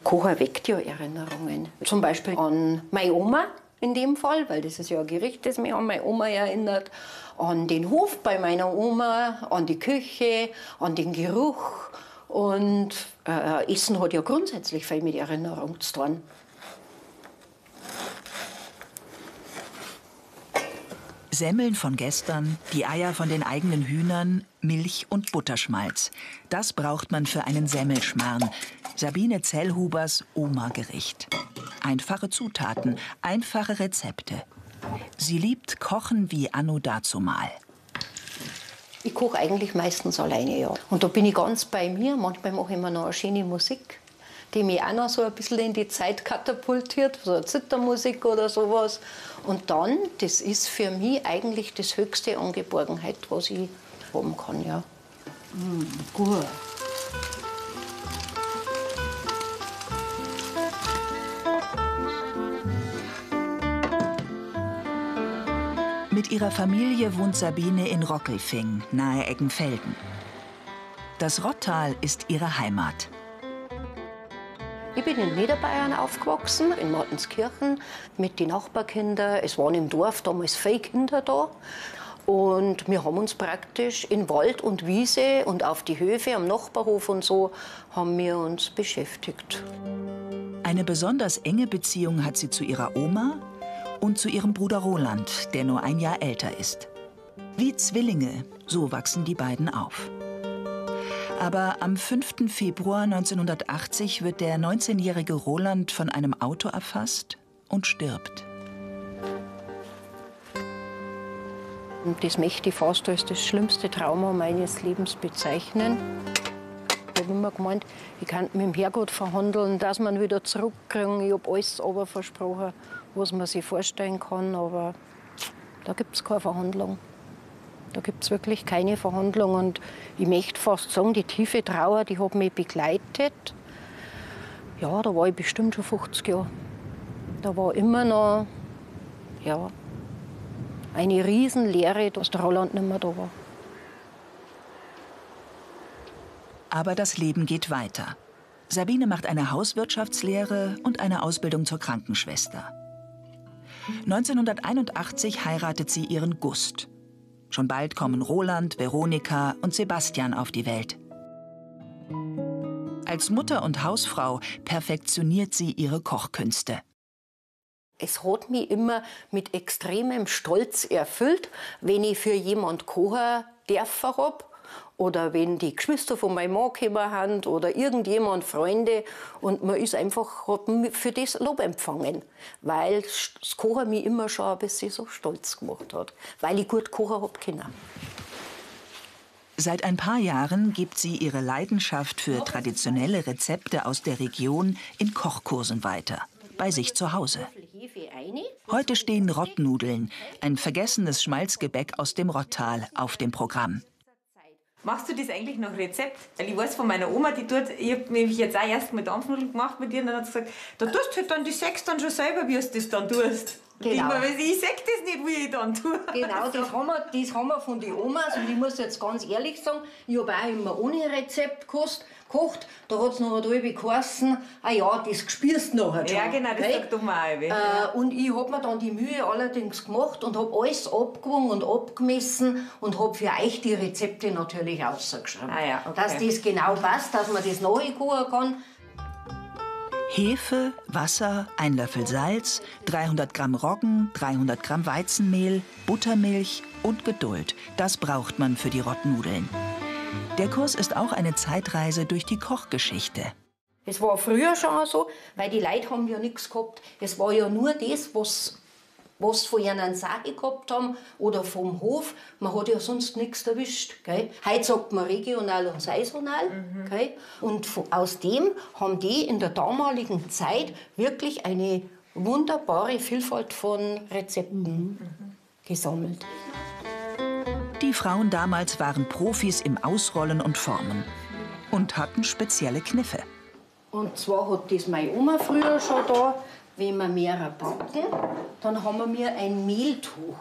Kochen weckt ja Erinnerungen. Zum Beispiel an meine Oma in dem Fall, weil das ist ja ein Gericht, das mich an meine Oma erinnert. An den Hof bei meiner Oma, an die Küche, an den Geruch. Und Essen hat ja grundsätzlich viel mit Erinnerung zu tun. Semmeln von gestern, die Eier von den eigenen Hühnern, Milch und Butterschmalz. Das braucht man für einen Semmelschmarrn. Sabine Zellhubers Oma-Gericht. Einfache Zutaten, einfache Rezepte. Sie liebt Kochen wie anno dazumal. Ich koche eigentlich meistens alleine, ja. Und da bin ich ganz bei mir. Manchmal mache ich mir noch eine schöne Musik, die mich auch noch so ein bisschen in die Zeit katapultiert, so eine Zittermusik oder sowas. Und dann, das ist für mich eigentlich das höchste an Geborgenheit, was ich haben kann, ja. Gut. Mit ihrer Familie wohnt Sabine in Rockelfing, nahe Eggenfelden. Das Rottal ist ihre Heimat. Ich bin in Niederbayern aufgewachsen, in Martinskirchen, mit den Nachbarkindern. Es waren im Dorf damals viele Kinder da. Und wir haben uns praktisch in Wald und Wiese und auf die Höfe, am Nachbarhof und so, haben wir uns beschäftigt. Eine besonders enge Beziehung hat sie zu ihrer Oma und zu ihrem Bruder Roland, der nur ein Jahr älter ist. Wie Zwillinge, so wachsen die beiden auf. Aber am 5. Februar 1980 wird der 19-jährige Roland von einem Auto erfasst und stirbt. Und das möchte ich fast als das schlimmste Trauma meines Lebens bezeichnen. Ich habe immer gemeint, ich kann mit dem Herrgott verhandeln, dass man wieder zurückkriegen. Ich habe alles aber versprochen, was man sich vorstellen kann, aber da gibt's keine Verhandlung. Da gibt's wirklich keine Verhandlung. Und ich möchte fast sagen, die tiefe Trauer, die hat mich begleitet. Ja, da war ich bestimmt schon 50 Jahre. Da war immer noch, ja, eine Riesenlehre, dass der Roland nicht mehr da war. Aber das Leben geht weiter. Sabine macht eine Hauswirtschaftslehre und eine Ausbildung zur Krankenschwester. 1981 heiratet sie ihren Gust. Schon bald kommen Roland, Veronika und Sebastian auf die Welt. Als Mutter und Hausfrau perfektioniert sie ihre Kochkünste. Es hat mich immer mit extremem Stolz erfüllt, wenn ich für jemand kochen dürfen hab oder wenn die Geschwister von meinem Mann gekommen sind oder irgendjemand, Freunde. Und man ist einfach, hat für das Lob empfangen, weil das Kochen mich immer schon ein bisschen so stolz gemacht hat, weil ich gut kochen hab können. Seit ein paar Jahren gibt sie ihre Leidenschaft für traditionelle Rezepte aus der Region in Kochkursen weiter, bei sich zu Hause. Heute stehen Rottnudeln, ein vergessenes Schmalzgebäck aus dem Rottal, auf dem Programm. Machst du das eigentlich nach Rezept? Weil ich weiß von meiner Oma, die tut, ich hab nämlich jetzt auch erst mal Dampfnudeln gemacht mit ihr und dann hat sie gesagt, da tust du halt dann die sechs dann schon selber, wie du das dann tust. Genau. Ich seh das nicht, wie ich dann tue. Genau, das haben wir von den Omas. Und ich muss jetzt ganz ehrlich sagen, ich hab auch immer ohne Rezept gekocht. Da hat's noch eine halbe geheißen, ah ja, das spürst du nachher schon. Ja, genau, das gell? sagt Oma auch immer. Und ich hab mir dann die Mühe allerdings gemacht und hab alles abgewogen und abgemessen und hab für euch die Rezepte natürlich rausgeschrieben. Ah ja, okay. Dass das genau passt, dass man das nachkochen kann. Hefe, Wasser, ein Löffel Salz, 300 Gramm Roggen, 300 Gramm Weizenmehl, Buttermilch und Geduld. Das braucht man für die Rottnudeln. Der Kurs ist auch eine Zeitreise durch die Kochgeschichte. Es war früher schon so, weil die Leute haben ja nichts gehabt. Es war ja nur das, was von ihrer Sache gehabt haben oder vom Hof. Man hat ja sonst nichts erwischt. Gell? Heute sagt man regional und saisonal. Gell? Und aus dem haben die in der damaligen Zeit wirklich eine wunderbare Vielfalt von Rezepten gesammelt. Die Frauen damals waren Profis im Ausrollen und Formen und hatten spezielle Kniffe. Und zwar hat das meine Oma früher schon da, wenn wir mehrere backen, dann haben wir ein Mehltuch.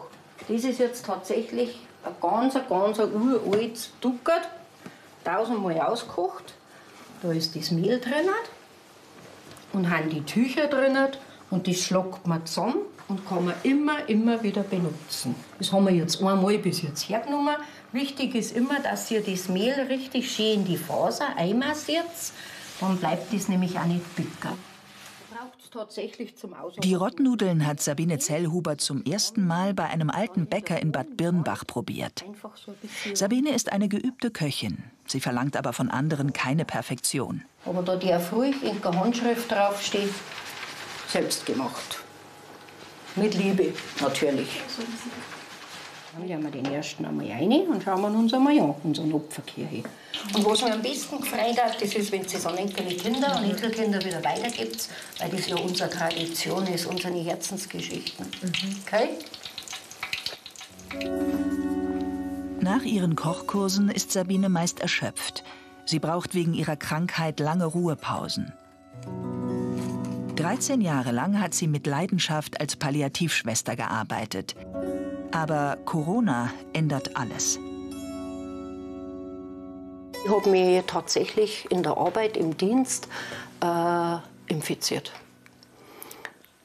Das ist jetzt tatsächlich ein ganz, ganz uraltes Duckert, 1000-mal ausgekocht. Da ist das Mehl drin. Und haben die Tücher drin und das schlagt man zusammen und kann man immer, immer wieder benutzen. Das haben wir jetzt einmal bis jetzt hergenommen. Wichtig ist immer, dass ihr das Mehl richtig schön in die Faser einmassiert. Dann bleibt das nämlich auch nicht bicker. Die Rottnudeln hat Sabine Zellhuber zum ersten Mal bei einem alten Bäcker in Bad Birnbach probiert. Sabine ist eine geübte Köchin. Sie verlangt aber von anderen keine Perfektion. Aber da darf ruhig in der Handschrift draufstehen, selbst gemacht. Mit Liebe, natürlich. Dann legen wir den ersten einmal rein und schauen wir uns einmal an, unseren Opferkirche. Und was mir am besten gefreut hat, das ist, wenn es an Enkelkinder und Enkelkinder wieder weitergibt, weil das ja unsere Tradition ist, unsere Herzensgeschichten. Okay? Nach ihren Kochkursen ist Sabine meist erschöpft. Sie braucht wegen ihrer Krankheit lange Ruhepausen. 13 Jahre lang hat sie mit Leidenschaft als Palliativschwester gearbeitet. Aber Corona ändert alles. Ich habe mich tatsächlich in der Arbeit, im Dienst infiziert.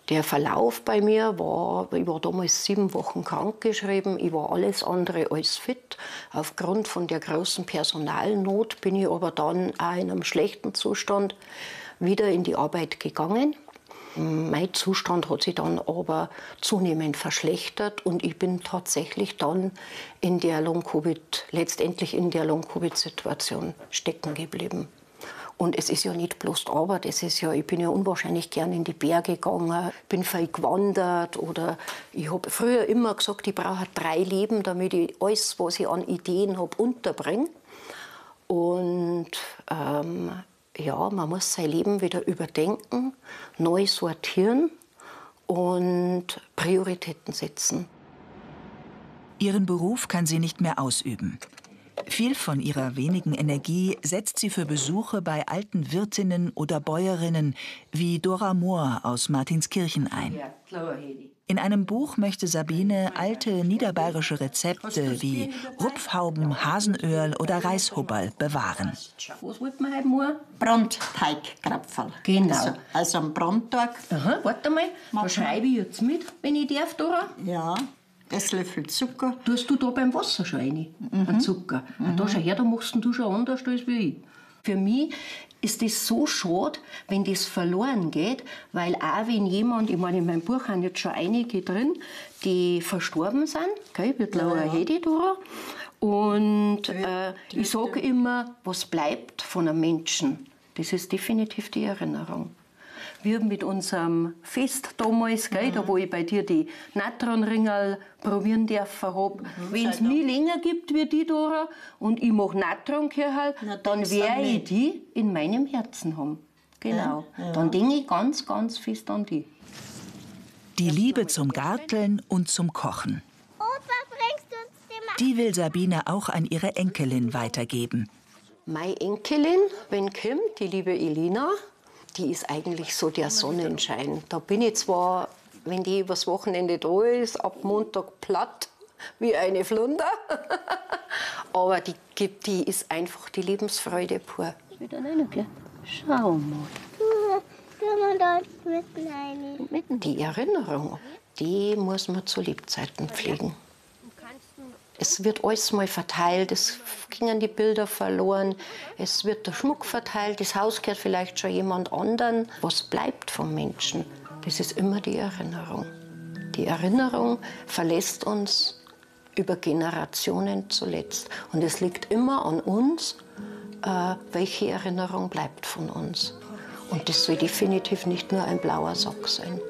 Der Verlauf bei mir war, ich war damals 7 Wochen krankgeschrieben, ich war alles andere als fit. Aufgrund von der großen Personalnot bin ich aber dann auch in einem schlechten Zustand wieder in die Arbeit gegangen. Mein Zustand hat sich dann aber zunehmend verschlechtert und ich bin tatsächlich dann in der Long-Covid, letztendlich in der Long-Covid-Situation stecken geblieben. Und es ist ja nicht bloß die Arbeit, es ist ja, ich bin ja unwahrscheinlich gern in die Berge gegangen, bin viel gewandert oder ich habe früher immer gesagt, ich brauche 3 Leben, damit ich alles, was ich an Ideen habe, unterbringe. Und ja, man muss sein Leben wieder überdenken, neu sortieren und Prioritäten setzen. Ihren Beruf kann sie nicht mehr ausüben. Viel von ihrer wenigen Energie setzt sie für Besuche bei alten Wirtinnen oder Bäuerinnen wie Dora Mohr aus Martinskirchen ein. In einem Buch möchte Sabine alte niederbayerische Rezepte wie Rupfhauben, Hasenöhrl oder Reishubberl bewahren. Was wollten wir heute morgen? Brandteigkrapferl. Genau. Also am Brandtag. Aha, warte mal, da schreibe ich jetzt mit, wenn ich darf, Dora. Ja. Esslöffel Zucker. Tust du da beim Wasser schon rein? Mhm. Zucker. Mhm. Da schau her, da machst du schon anders als wie ich. Für mich ist das so schade, wenn das verloren geht, weil auch wenn jemand, ich meine, in meinem Buch sind jetzt schon einige drin, die verstorben sind, gell, wie die Laura Hedy da. Und ich sage immer, was bleibt von einem Menschen, das ist definitiv die Erinnerung. Wir mit unserem Fest damals, gell, da wo ich bei dir die Natronringerl probieren dürfen hab. Wenn es mich länger gibt wie die, Dora, und ich mach Natronkircherl, dann werde ich die in meinem Herzen haben. Genau. Ja, ja. Dann denke ich ganz, ganz fest an die. Die Liebe zum Garteln und zum Kochen. Die will Sabine auch an ihre Enkelin weitergeben. Meine Enkelin, wenn kommt, die liebe Elina, die ist eigentlich so der Sonnenschein. Da bin ich zwar, wenn die übers Wochenende da ist, ab Montag platt wie eine Flunder. Aber die ist einfach die Lebensfreude pur. Wieder rein, gell? Schau mal. Die Erinnerung, die muss man zu Lebzeiten pflegen. Es wird alles mal verteilt, es gingen die Bilder verloren, es wird der Schmuck verteilt, das Haus gehört vielleicht schon jemand anderen. Was bleibt vom Menschen, das ist immer die Erinnerung. Die Erinnerung verlässt uns über Generationen zuletzt. Und es liegt immer an uns, welche Erinnerung bleibt von uns. Und das soll definitiv nicht nur ein blauer Sack sein.